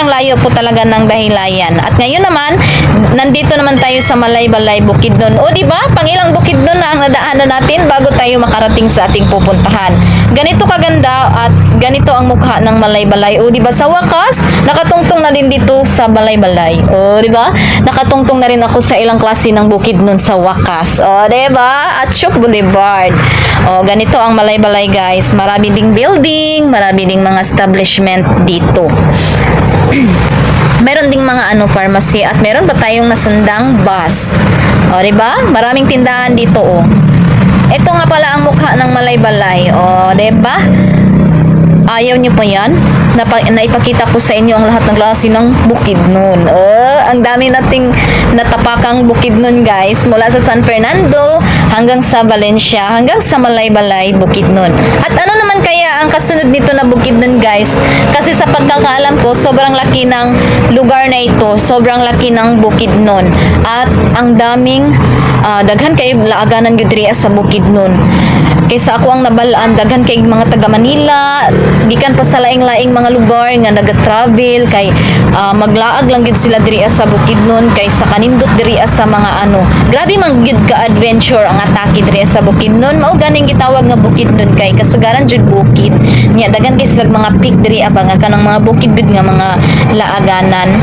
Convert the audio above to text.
Sobrang layo po talaga ng Dahilayan. At ngayon naman, nandito naman tayo sa Malaybalay, Bukidnon. O, di ba? Pangilang Bukidnon na ang nadaanan natin bago tayo makarating sa ating pupuntahan. Ganito kaganda at ganito ang mukha ng Malaybalay. O, di ba? Sa wakas, nakatungtong na din dito sa Malaybalay. O, di ba? Nakatungtong na rin ako sa ilang klase ng Bukidnon sa wakas. O, di ba? At Chuk Boulevard. O, ganito ang Malaybalay, guys. Marami ding building, marami ding mga establishment dito. Meron ding mga ano, pharmacy, at meron ba tayong nasundang bus. O, di ba? Maraming tindahan dito, oh. Ito nga pala ang mukha ng Malaybalay. O, di ba? Ayaw nyo pa yan? Naipakita ko sa inyo ang lahat ng klase ng Bukidnon. Oh, ang dami nating natapakang Bukidnon, guys. Mula sa San Fernando hanggang sa Valencia, hanggang sa Malaybalay, Bukidnon. At ano naman kaya ang kasunod nito na Bukidnon, guys? Kasi sa pagkakaalam ko, sobrang laki ng lugar na ito. Sobrang laki ng Bukidnon. At ang daming daghan kayo laaganan gyud diri sa Bukidnon. Kaysa ako ang nabalaan, daghan kay mga taga Manila, gikan pa sa laing-laing mga lugar nga naga-travel kay maglaag lang gyud sila diri sa Bukidnon kay sa kanindot diri sa mga ano. Grabe man gyud ka adventure ang atake diri sa Bukidnon. Mao ganing gitawag nga Bukidnon kay kasagaran jud bukid. Nya daghan kay sila mga peak diri ba nga kanang mga bukid gud nga mga laaganan.